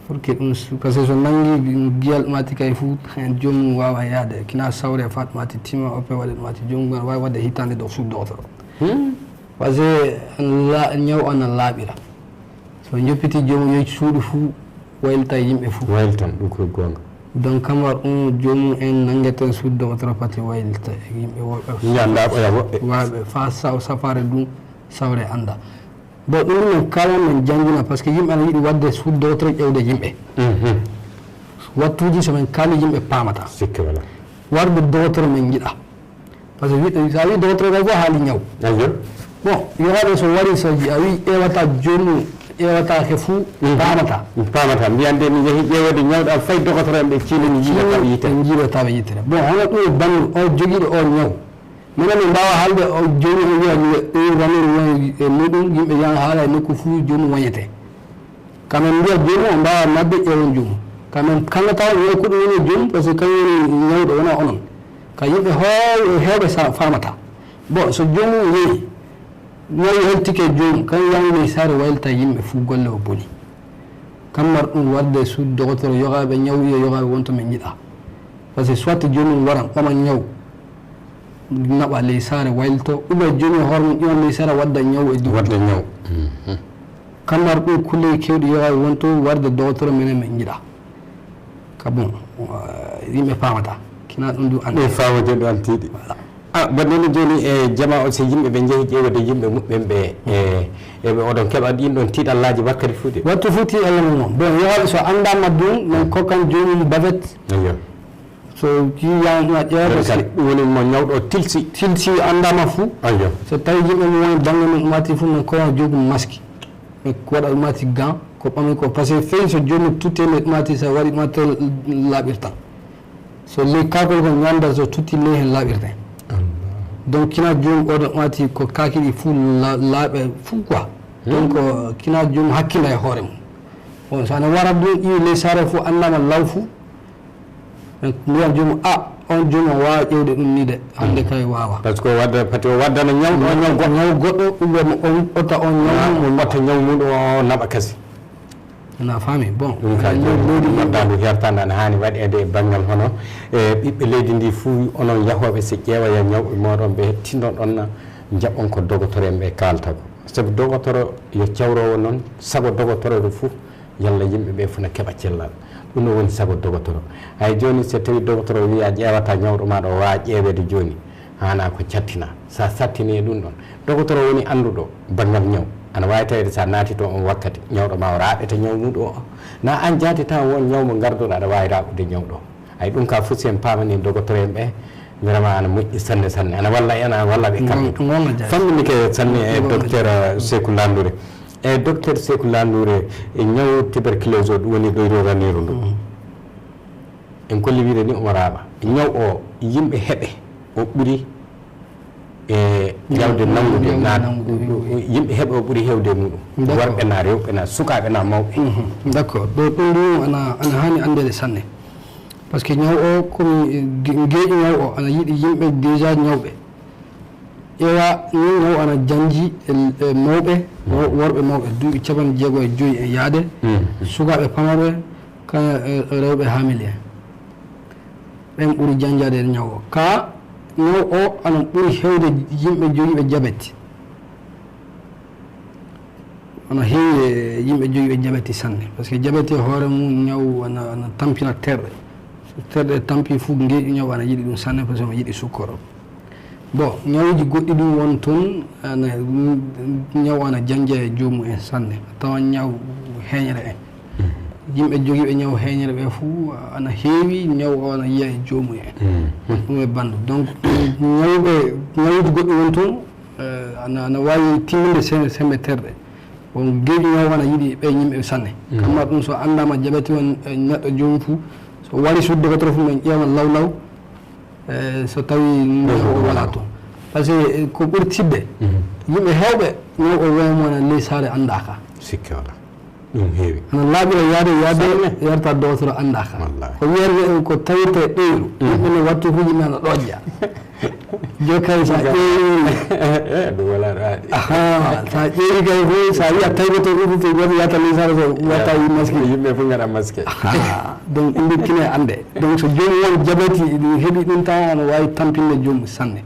Pour que ɗum su-, parce que so nanngi giyal mati kay fof, heen joomum waawa yahde. Kina sawre fat mati, tima oppe waɗe mati. Joomum ana waawi waɗde hitande ɗo sud dogotoro. Parce que la-, ñaw ana laaɓira. So joppiti joomum yo suudu fof waylita yimɓe fof. Waylitan, ɗum ko goonga. Donc, kam war ɗum joomum en nanngeten sud dogotoro pati waylita e yimɓe woɓɓe. Ñanda ɓoya woɓɓe. Waɓe fa sa-, safaare ɗum sawre annda. Bon, ɗum min kalan min janngina, parce que yimɓe ana yiɗi waɗde sud dogotoro ƴewde yimɓe. Wattuuji so min kaali yimɓe paamata. Sikke wala. Warde dogotoro min njiɗa. Parce que wi-, so a wii dogotoro kay fof haali ñaw. Ayyo. Bon, yogaaɓe so wari so a wii ƴeewata joomum, ƴeewata he fuu, paamata. Paamata. Mbiyan de mi yehi ƴeewde ñawɗo am, fay dogotoro en ɓe ciilini yiide tawa yitere. Ɓe njiida tawa yitere. Bon, hono ɗum e banndum, o jogiiɗo o ñaw. Minen min mbaawa haalde o joomum o wiya ɗoyru raneeru woni e muɗum, yimɓe yaha haala e nokku fuu joomum wañete. Ka min mbiya joomum, o mbaawa naatde ƴeewen joomum. Ka min kallata on, wiya ko ɗum woni e joomum, parce que kañum woni ñawɗo, wonaa onon. Ka yimɓe hoow-, heewɓe sa-, faamata. Bon, so joomum yehi, ñaw heltike e joomum, kañum yahnoo e saare waylita yimɓe fuu golle o boni. Kammar ɗum warde suudu dogotoro, yoga ɓe ñaw iyo yoga ɓe wonto men ñiɗa. Parce que soit joomum waran ɓama ñaw, naɓa ley saare waylito, ou bien joomum hoore mum ƴewan ley saare wadda ñaw e dow. Wadda ñaw. Kammar ɗum kulleeji kewɗi yoga ɓe wonto warde dogotoro menen men ñiɗa. Ka bon, yimɓe paamata. Kina ɗum du andi. Ɓe faama joni ɗo antiiɗi. Voilà. Ah, baɗɗo no jooni e jama o, so yimɓe ɓe njehi ƴeewde yimɓe muɓɓen ɓe, e, e ɓe oɗon keɓa ɗin ɗon tiiɗallaaji wakkati fuu de? Wattu fuu tiiɗalla mum on. Bon, yewaaɓe so anndaama ɗum, min kokkan joomum bavette. Ayyo. So yiyama ƴeewde. Kadi ɗum woni mo ñawɗo tilsi. Tilsi anndaama fuu. Ayyo. So tawi yimɓe mum woni bannge mum ummati fuu, min kowa joogum maski. Mi waɗa ɗum mati gan, ko ɓami ko. Parce que fey so joomum tutte nde ɗum mati, so waɗi ɗum mati laaɓirta. So ley kakol ko ñanda, so tutti ley hen laaɓirte. Donc kina joom oɗo mati ko kakiɗi fuu la-, laaɓe fuu quoi. Donc kina joom hakkila e hoore mum. Bon, so ana wara ɗum iwi ley saare fuu annama law fuu. Mbiyan joomum, a, on joomum o waawa ƴeewde ɗum ni de, hannde kay waawa. Parce que o wadda, pati o waddana ñawɗo o ñaw goɗɗo. Ñaw goɗɗo, ou bien mo on ota on ñaw. Ah, mum. O ɓatta ñaw mum ɗum o naɓa kasi. Na faami, bon. Ɗum ka jooni noddaandu hertande ana haani waɗeede e banngal hono e ɓiɓɓe leydi ndi fuu, onon yahooɓe, so ƴeewoya ñawɓe mooɗon ɓe, tinnoɗon na njaɓon ko dogotoro en ɓe kaalta ko. Sabu dogotoro yo cawroowo noon, sago dogotoro ɗo fuu. Yalla yimɓe ɓe fuu na keɓa cellal. Ɗum no woni sago dogotoro. Hay jooni, so tawi dogotoro wiya ƴeewata ñawɗo ma ɗo, waawa ƴeeweede jooni, haana ko cattina. Sa sattini e ɗum ɗon, dogotoro woni annduɗo banngal ñaw. Ana waawi tawede sa naati to on wakkati, ñawɗo ma o raaɓete ñaw muɗum o. Na an jaati tan won ñaw mo ngarduɗo aɗa waawi raaɓude ñawɗo. Ay, ɗum ka fof, si en paamani dogotoro en ɓe, vraiment ana moƴƴi sanne, sanne. Ana walla en, ana walla ɓe kamɓe. Ngon-, ngonga jaati. Famminike sanne e docteur Seku Landure. E docteur Seku Landure, e ñaw tuberculose o, ɗum woni ɗoyro raniru ndu. Mm. En kolli wiide ni omo raaɓa. Ñaw o, yimɓe heɓe o ɓuri e yawde nanngude, na yimɓe heɓe o ɓuri heewde e muɗum. D'accord. Worɓe na rewɓe na sukaaɓe na mawɓe. Mhm. D'accord. Ɗo, ɗum ɗum ana, ana haani anndeede sanne. Parce que ñaw o, komi, eh, ge-, geeƴi ñaw o, ana yiɗi yimɓe déjà ñawɓe. Ƴeewa, ni ñaw ana janji e, e mawɓe, wo-, worɓe mawɓe, duuɓi capanɗe jeego e joyi en yaade, sukaaɓe pamarɓe, ka, e, rewɓe hamile. Ɓen ɓuri janjaade e ñaw o. Ka ñaw o ana ɓuri heewde yimɓe jogiiɓe jabet. Ana heewi e yimɓe jogiiɓe jabeti sanne. Parce que jabeti e hoore mum ñaw ana, ana tampina terɗe. So terɗe tampi fuu, ngeeƴu ñaw ana yiɗi ɗum sanne, parce que omo yiɗi sukkoro. Bon, ñawuuji goɗɗi ɗum won toon, ana, ñaw ana janja e joomum en sanne. A tawan ñaw heeñre en. Yimɓe jogiiɓe ñaw heeñre ɓe fuu, ana heewi, ñaw o ana yiya e joomum en. Ɗum e banndu. Donc, ñawɓe, ñawuuji goɗɗi won toon, eh, ana, ana waawi timminde se-, semmbe terɗe. Bon, geeƴu ñaw ana yiɗi ɓe yimɓe sanne. Kamma ɗum so anndaama jabeti on, eh, neɗɗo joomum fuu, so wari suudu dogotoro fuu, men ƴeewan law law, eh, so tawi ñaw o walaa toon. Parce que, eh, ko ɓuri tiiɗde, yimɓe heewɓe ñaw o weemoona ley saare anndaaka. Sikke walaa. Ɗum heewi. Ana laaɓira yaade, yaade, yarta dogotoro anndaaka. Wallaahi. Ko wiyata ko tawirta e ɗoyru. Yimɓe no wattu huuji men no ɗoƴƴa. Jokkay sa ƴeewi. Eh, ɗum wala ɗo haɗi. Aha, sa ƴeewi kay fof, sa wiya tawi ko to ɗum to goto yata ley sara so watta yi masque. Yimɓe fof ngaɗa masque. Aha, donc ɗum ɗum kine annde. Donc so joomum won jabeti, ɗum heɓi ɗum tan, ana waawi tampinde joomum sanne.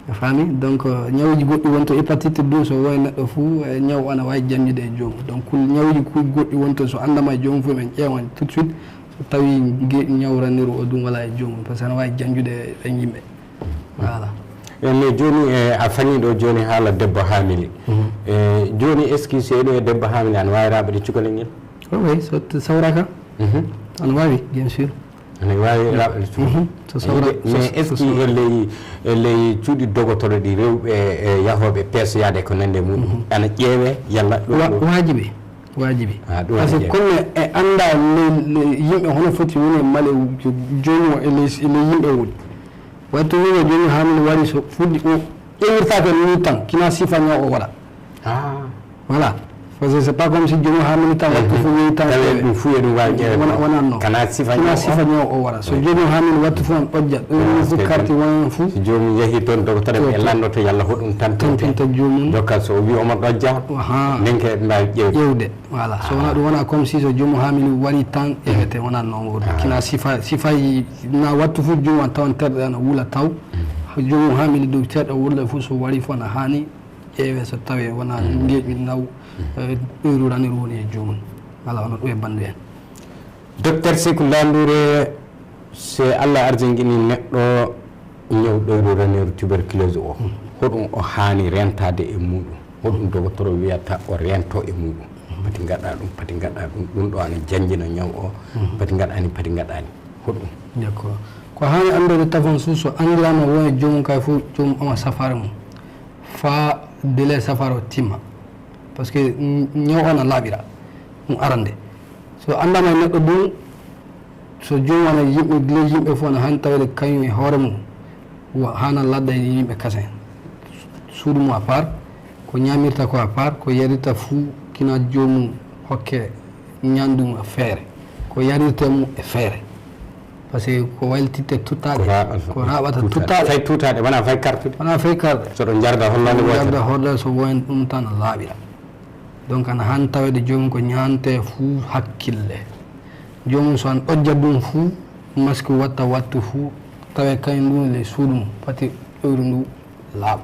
A faami? Donc, ñawuuji goɗɗi won to hépatite ɗum, so woni neɗɗo fuu, eh, ñaw ana waawi janjude e joomum. Donc, kul-, ñawuuji ku-, goɗɗi won to so anndaama e joomum fuu, men ƴeewan tout de suite, so tawi ge-, ñaw raniru o ɗum wala e joomum, parce que ana waawi janjude e yimɓe. Voilà. E, mais jooni, e, a fañi ɗo jooni haala debbo haamili. Mhm. E, jooni, est-ce que so ene e debbo haamili, ana waawi raaɓude cukalel ngel? Oh, oui, so t-, sawraka. Mhm. Ana waawi, bien sûr. Ana waawi raaɓude cukalel. Mhm. So sawra-, mais so, est-ce que e ley, e ley cuuɗi dogotoro ɗi rewɓe, e, yahooɓe peesoyaade ko nande muɗum, mhm, ana ƴeewe yalla ɗum wa-, ɗum? Waajibi. Waajibi. Ah, ɗum parce que comme e annda le, le yimɓe hono foti woni e male joomum o e ley, e ley yimɓe woni. Wattu wi'o joomum haamini wari so fuɗɗi o ƴeewirtaake ni tan, kina sifa ñaw o waɗa. Ah. Voilà. Parce que c'est pas comme si joomum haamini tan wattu fof yehi tan. Tawi ɗum fof eɗum waawi ƴeewe. Wona wona non. Kana sifa ñaw o. Kana sifa ñaw o wara. So joomum haamini wattu fof an ƴoƴƴa ɗum fof karti wona fof. So joomum yehi toon, docteur en e lannoto yalla hoɗum tan tan tan tan joomum. Dokka so o wi omo ɗoƴƴa. Aha. Nden ke mbaawi ƴeewde. Ƴeewde. Voilà, so wona ɗum wona comme si so joomum haamini wari tan ƴeewete, wona non woni. Kina sifa sifa na wattu fof joomum an tawan terɗe ana wula taw. Joomum haamini dow terɗe wula fof so wari fof ana haani ƴeewe so tawee wona ndeeƴu naw. Ɗoyru raneeru woni e joomum. Alaa hono ɗum e banndu en. Docteur Seku Landure, so Allah arjingini neɗɗo ñaw ɗoyru raneeru tuberculose o, hoɗum o haani rentaade e muɗum? Hoɗum dogotoro wiyata o rento e muɗum? Pati ngaɗa ɗum, pati ngaɗa ɗum, ɗum ɗo ana janjina ñaw o. Pati ngaɗa ni, pati ngaɗa ni, hoɗum? D'accord. Ko haani anndude tafon su so anndirama woni joomum kay fof joomum ama safaare mum faa délai safaare o timma. Parce que ñaw o ana laaɓira ɗum arande. So anndama e neɗɗo ɗum, so joomum ana yimɓe, gila yimɓe fof ana haani tawede kañum e hoore mum, wa- haana ladda e yimɓe kasen. Suudu mum à part, ko ñaamirta ko à part, ko yarirta fuu kina joomum hokke ñaandu mum e feere, ko yarirte mum e feere. Parce que ko waylititte tuttaaɗe, ko raaɓata tuttaaɗe. Fay tuutaaɗe wona fay kartude. Wona fay karde. So ɗo jarda hollande wootere. Jarda hollande so woyen ɗum tan laaɓira. Donc ana haani tawede joomum ko ñaante fuu hakkille. Joomum so an ɗojja ɗum fuu, maski watta wattu fuu, tawe kañum ɗum le suudu mum, pati ɗoyru ndu laaɓa.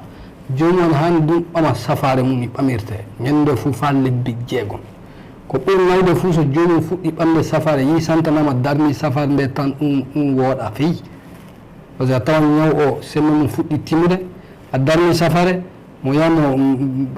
Joomum ana haani ɗum ɓama safaare mum mi ɓamirte ñande fuu faa lebbi jeegom. Ko ɓuri nawde fuu so joomum fuɗɗi ɓamde safaare, yii santanama darni safaare nde tan ɗum ɗum wooɗa fey. Parce que a tawan ñaw o semmbe mum fuɗɗi timmude, a darni safaare, mo yamo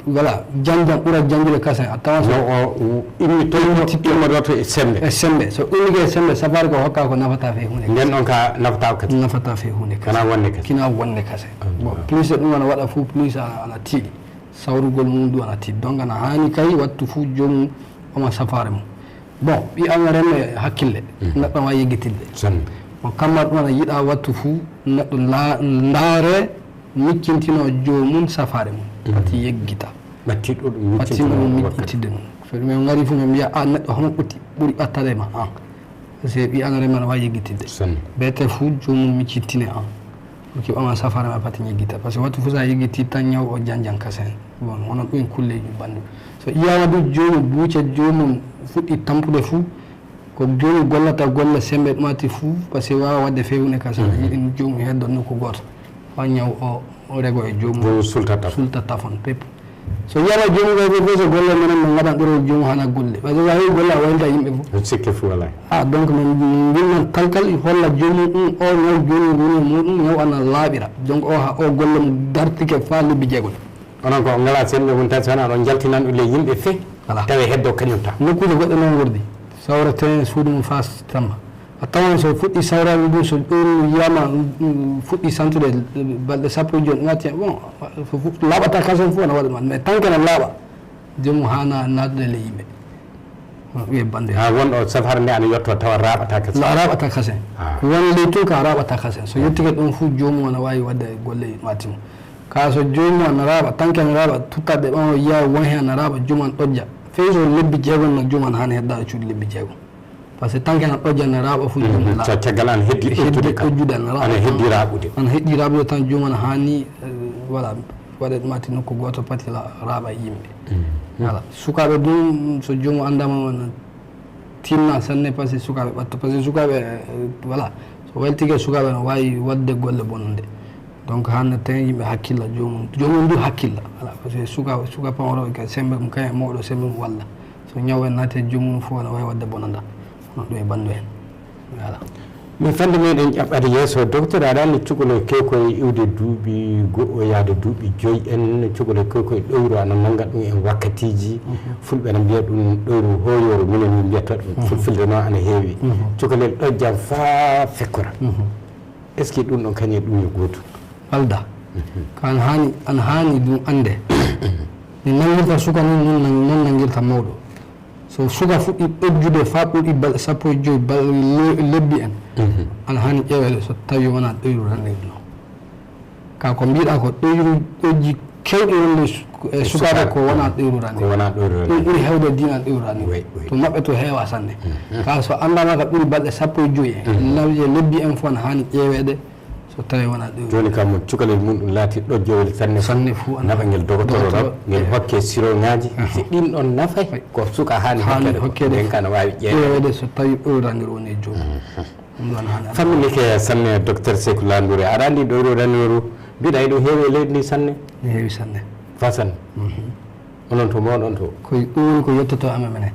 voilà, janjan ɓura janjude kasen a tawan so. Ñaw o immi toon immodoto e semmbe. E semmbe so ummike e semmbe safaare ko hokka ko nafata fe hunde. Nden ɗon ka nafata kadi. Nafata fe hunde kina wonde kadi. Kina wonde kase. Bon plus ɗum ana waɗa fof plus ana tiiɗi. Sawrugol mum du ana tiiɗi donc ana haani kay wattu fof joomum oma safaare mum. Bon ɓi an remme hakkille neɗɗo ma yeggitinde. Bon kamma ɗum ana yiɗa wattu fof neɗɗo ndaare miccintino joomum safaare mum pati yeggita. Ɓattiɗo ɗum miccintinde ɗum so ɗum en ngari fof ɓe mbiya a neɗɗo homo ɓuti ɓuri ɓattade ma an. Parce que ɓi an remme ana wawi yeggitinde. Bete fof joomum miccintine an. Pour que ɓama safaare ma pati ñeggita parce que wattu fof sa yeggitti tan ñaw o janjan kasen. Bon hono ɗum en kulleji ɓanndu. So ƴiyaama du joomum buuca joomum fuɗɗi tampude fof ko joomum gollata golle semmbe ɗumati fof parce que wawa waɗde fewune ka sana yiɗi joomum heddo nokku gooto. Fa ñaw o rego e joomum sulta tafon pep. So ƴiyaama joomum kay fof so golle menen no ngaɗan ɗoro joomum hana golle parce que sa heewi golle a waylita yimɓe fof. Sikke fof alaa. A donc no mbinnan talkal holla joomum ɗum o ñaw joomum woni e muɗum ñaw ana laaɓira donc o ha o golle mum dartike fa lebbi jeegom. Onon ko ngala semmbe mum tan so wona ɗon jaltinan ɗum le yimɓe fe tawi heddo kañum tan. Nokkuuje goɗɗe noon wordi sawrete suudu mum fa tamma. A tawan so fuɗɗi sawraade ndu so ɗum yiyama fuɗɗi santude balɗe sappo e joyi naati hen bon laaɓata kasen fof ana waɗa ɗum mais tant que no laaɓa joomum haana naatde le yimɓe. Hono ɓiye bannde ha won ɗo safara nde ana yetto tawa raaɓata kasen. Raaɓata kasen ko woni ley tun ka raaɓata kasen so yettike ɗum fof joomum ana waawi waɗde golle matima. Ka so joomum ana raaɓa tant que ana raaɓa tuttaɓe ɓama yiya won heen ana raaɓa joomum ana ɗojja fey so lebbi jeegom no joomum ana haani heddaade cuuɗi lebbi jeegom. Parce que tant que ana ɗojja ana raaɓa fof joomum ana caggal ana heddi ɗojjude ana raaɓa ana heddi raaɓude ana heddi raaɓude tan joomum ana haani voilà waɗe mati nokku gooto pati raaɓa yimɓe. Voilà sukaaɓe ɗum so joomum anndama wona tinna sanne parce que sukaaɓe ɓatto parce que sukaaɓe voilà so wayli tigi e sukaaɓe no waawi waɗde golle bononde. Donc hannde ten yimɓe hakkilla joomum joomum du hakkilla voilà parce que suka suka pamaro ka sembe mum kañum e mawɗo sembe mum walla so ñaw en naati e joomum fof ana waawi waɗde bonanda hono ɗum e banndu en. Voilà. Min fande meɗen ƴaɓɓade yeeso docteur aɗa anndi cukaloy kewkoy iwde duuɓi go'o yaade duuɓi joyi en cukaloy kewkoy ɗowro ana nannga ɗum en wakkatiiji. Fulɓe ana mbiya ɗum ɗowro hooyooro minen min mbiyata ɗum fulfilde noon ana heewi. Cukalel ɗojjan faa fekkora. Est ce que ɗum ɗon kañum e ɗum yo gootum? Alda ko an haani an haani ɗum annde. Mi nanngirta suka noon noon nanngirta mawɗo. So suka fuɗɗi ɗojjude faa ɓuri balɗe sappo e joyi balɗe lebbi en ana haani ƴeeweede so tawii wonaa ɗoyru renndinɗo. Kaa ko mbiiɗaa ko ɗoyru ɗojji Kewɗi wonde su- e sukaaɓe ko wona ɗoyru rani. Ko wona ɗoyru rani. Ɗum ɓuri heewde diina ɗoyru rani. To maɓɓe to heewa sanne. Ka so anndaama ka ɓuri balɗe sappo e joyi en. Nawi e lebbi en fof ana haani ƴeeweede so tawii wona ɗoyru. Jooni kam mo cukalel mum ɗum laati ɗo jowel sanne. Sanne fof ana naɓa ngel dogotoro ɗo. Ngel hokke siroŋaaji. Si ɗin ɗon nafay ko suka haani hokkede. Hokkede. Nden ka no waawi ƴeeweede so tawii ɗoyru rani woni e joomum. Ɗum ɗon haani. Famminike sanne, Docteur Sékou Landouré. Aɗa anndi ɗoyru rani mbiɗa eɗum heewi e leydi ndi sanne. Ne heewi sanne. Fa sanne. Onon to mooɗon to. Ko ɗum woni ko yettoto amen menen.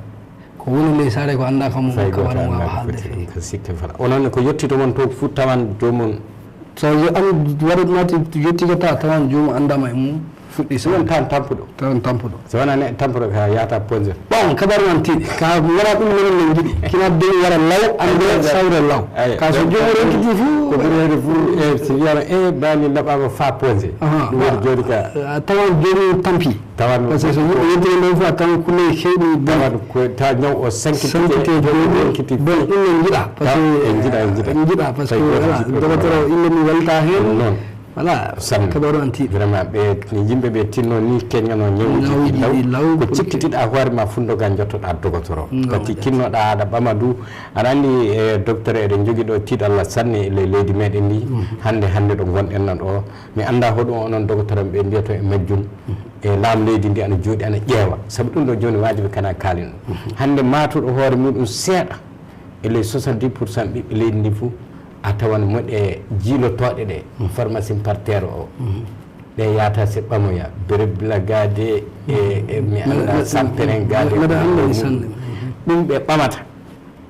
Ko woni ley saare ko annda kam mum. Fay gooto annda ko foti ɗum ka sikke fala. Onon ko yettito mon to fof tawan joomum. So yo an waɗat mati yettikata tawan joomum anndama e mum. Fuɗɗi so won tan tampuɗo. Tan tampuɗo. So wona ne tampuɗo ka yata ponze. Bon, kabaru man tiiɗi. Ka wona ɗum menen min njiɗi. Kina deni wara law, ande sawre law. Ka so joomum renkiti fu. Ko ɓuri heede fu, e si wiyama e bani naɓama fa ponze. Ɗum woni joni ka. A tawan joomum tampi. Tawan parce que so yimɓe yentiri nden fu a tawan kulle hewɗi. Tawan ko ta ñaw o sankitite. Sankite joomum renkiti. Bon, ɗum min njiɗa. Parce que en njiɗa en njiɗa. En njiɗa parce que dogotoro ille mi welta hen. Noon. Voilà. Sanne. Kabaru an tiiɗi. Vraiment ɓe yimɓe ɓe tinno ni keñano ñawuji ɗi law. Ko cikkitiɗa hoore ma fundoga jottoɗa dogotoro. Kati kinnoɗa aɗa ɓama du. Aɗa anndi e docteur eɗen jogi ɗo tiiɗalla sanne e ley leydi meɗen ndi. Hannde hannde ɗo gonɗen nan ɗo mi annda hoɗum onon dogotoro ɓe mbiyata e majjum. E laam leydi ndi ana jooɗi ana ƴeewa sabu ɗum ɗo jooni wajibi kana kaalin. Hannde matuɗo hoore muɗum seeɗa e ley soixante-dix pour cent ɓiɓɓe leydi ndi fof a tawan moɗe jiilotooɗe ɗe formation par terre o. Ɗe yata se ɓamoya berebla gade e mi anda samperen gade. Mbeɗa anndi sanne. Ɗum ɓe ɓamata.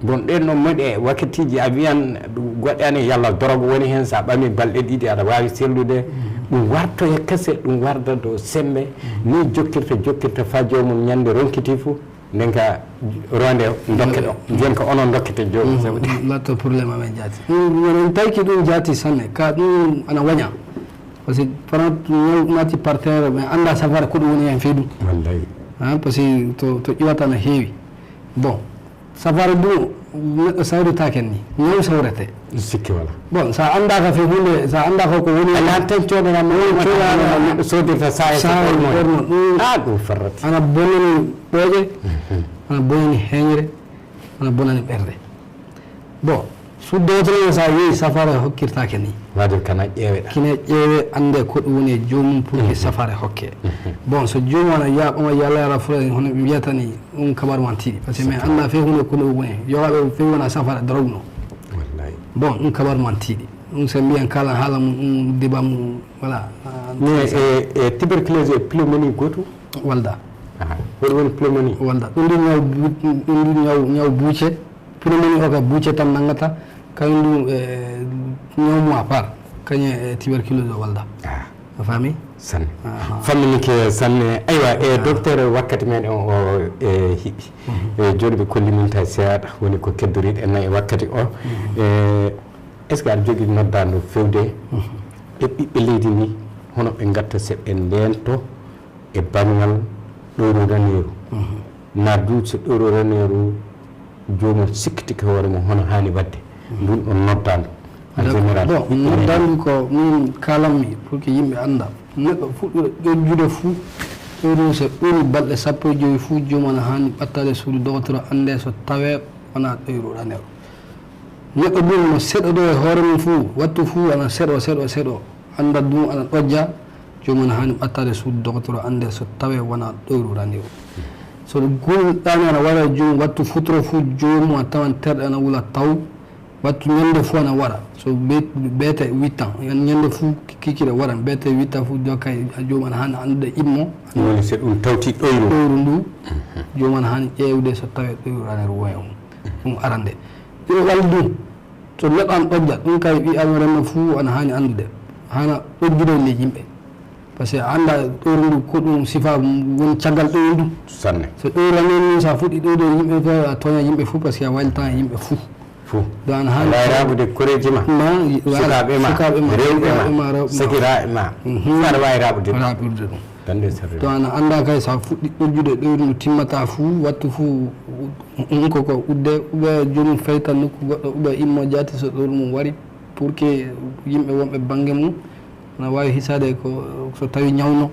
Bon ɗen noon moɗe wakkatiji a wiyan goɗɗe ane yalla dorogo woni hen sa ɓami balɗe ɗiɗi aɗa wawi sellude. Ɗum wartoya kese ɗum warda dow sembe. Ni jokkirta jokkirta fa jomum ñande ronkiti fof. Nden ka ronde dokke ɗo. Nden ka onon dokkete jooni sewde. Latto problème amen jaati. Wona en tawki ɗum jaati sanne ka ɗum ana waña. Parce que parent ñaw mati par terre mais annda safara ko ɗum woni hen fii ɗum. Wallahi. Par ce que to to ƴiwata ana heewi. Bon, safara ɗum neɗɗo sawritake ni ñaw sawrete. Sikki wala. Bon, sa andaka fe hunde sa andaka ko woni ana tan codanama. Codanama neɗɗo sodirta saye sa borno ɗum. A ɗum farrati ana bonani ɓooƴe. Ana bonani heñre. Ana bonani ɓerde. Bon, suddotono sa yehi safara hokkirtake ni. Wadir kana ƴeewe kine ƴeewe ande ko ɗum woni e joomum pour que safara hokke. Bon, so joomum ana yaɓama yalla yala fura hono ɓe mbiyata ni. Ɗum kabaru man tiiɗi parce que min annda fe hunde ko ɗum woni yowaɓe fe wona safara drogue no. Bon, ɗum kabaru man tiiɗi. Ɗum so mbiyen kala haala mum ɗum diba mum voilà. Ni e e tuberculose e pneumonie goto. Walda. Hoɗum woni pneumonie? Walda ɗum ɗi ñaw ɗum ɗi ñaw ñaw buuce. Pneumonie o ka buuce tan nanngata. Kañum ɗum e ñaw mum à part kañum e tuberculose o walda. A faami? Sanne. Famminike sanne. Aywa e docteur wakkati meɗen o e hiɓi. E joni ɓe kolli min tawi seeɗa woni ko keddoriɗen e wakkati o. E est ce que aɗa jogui noddandu fewde e ɓiɓɓe leydi ndi hono ɓe gatta seɓɓe ndento e banngal ɗowru raneeru. Na du so ɗowru raneeru joomum sikkitike hoore mum hono haani waɗde ndun ɗon noddaandu en général. Bon noddaandu ko min kaalanmi pour que yimɓe annda neɗɗo fuɗɗuɗo ƴojjude fuu ɗowru so ɗowri balɗe sappo e jowi fuu joomum ana haani ɓattaade suudu dogotoro annde so tawee wonaa ɗowru raneeru. Neɗɗo ɗum no seɗoɗo e hoore mum fuu wattu fuu ana seɗo seɗo seɗo. Annda ɗum ana ɗojja joomum ana haani ɓattaade suudu dogotoro annde so tawee wonaa ɗowru rani o. So gulɗaani ana wara e joomum wattu futuro fuu joomum a tawan terɗe ana wula taw wattu ñannde fuu ana wara so beete wittan ñannde fuu kikiɗe waran beete witta fuu jokka e joomum ana haani anndude immo. Woni so ɗum tawti ɗowru ɗowru ndu joomum ana haani ƴeewde so tawee ɗowru rani o woni ɗum arande. Ina ɓalli ɗum. So neɗɗo ana ɗojja ɗum kay ɓii aadama renndo fuu ana haani anndude haana ɗojjude e ley yimɓe. Par ce que a annda ɗowru ndu ko ɗum sifa woni caggal ɗowru ndu. Sanne. So ɗowru renndo ndu so a fuɗɗi ɗowde e yimɓe ko a tooña yimɓe fuu par ce que a waylita e yimɓe fuu. Fuu. Donc ana haani wawi raɓude koreeji ma. Ma sukaaɓe ma sukaaɓe ma rewɓe ma sakiraaɓe ma. Fuu aɗa wawi raɓude ɗum. Raɓude ɗum. Dande sarde. To ana annda kay so a fuɗɗi ɗojjude ɗowru ndu timmata fuu wattu fuu ɗum ko ko udde uɓe joomum fayta nokku goɗɗo uɓe immo jaati so ɗowru mum wari pour que yimɓe wonɓe bannge mum ana waawi hisaade ko so tawii ñawno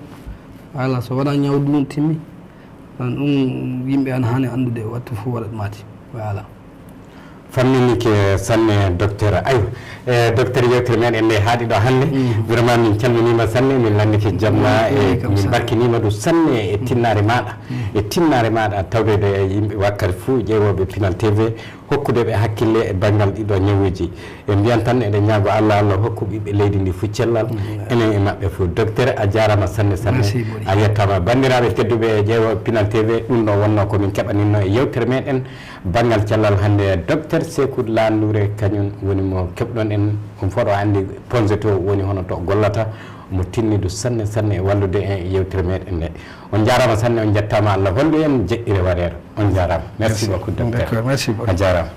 Voilà, so wonaa ñawdu ndun timmi, ɗum yimɓe ana haani anndude wattu fof waɗat maati. Voilà. Famminike sanne, docteur. Ayo, e docteur, yewtere meɗen nde haaɗi ɗo hannde. Vraiment min calminima sanne, min lanndike jamma, e min barkinima ɗum sanne e tinnaare maɗa, e tinnaare maɗa tawde e yimɓe wakkati fuu ƴeewoɓe Pinal T V, hokkude ɓe hakkille e banngal ɗiɗo ñawuuji. En mbiyan tan eɗen ñaago Allah, Allah hokku ɓiɓɓe leydi ndi fuu cellal, enen e maɓɓe fuu. Docteur, a jaarama sanne sanne. A yettama. Banndiraaɓe tedduɓe e ƴeewoɓe Pinal T V, ɗum ɗo wonno ko min keɓaninno e yewtere meɗen banngal cellal hannde. Docteur Sekou Landouré, kañum woni mo keɓɗon en, on fof ɗo anndi Ponzeto woni hono to gollata, mo tinnidu sanne sanne e wallude en e yewtere meɗen nde. On jaarama sanne, on jettama, Allah hollu en jeɗɗire wareere. On jaarama. Merci beaucoup, docteur. D'accord, merci beaucoup. A jaarama.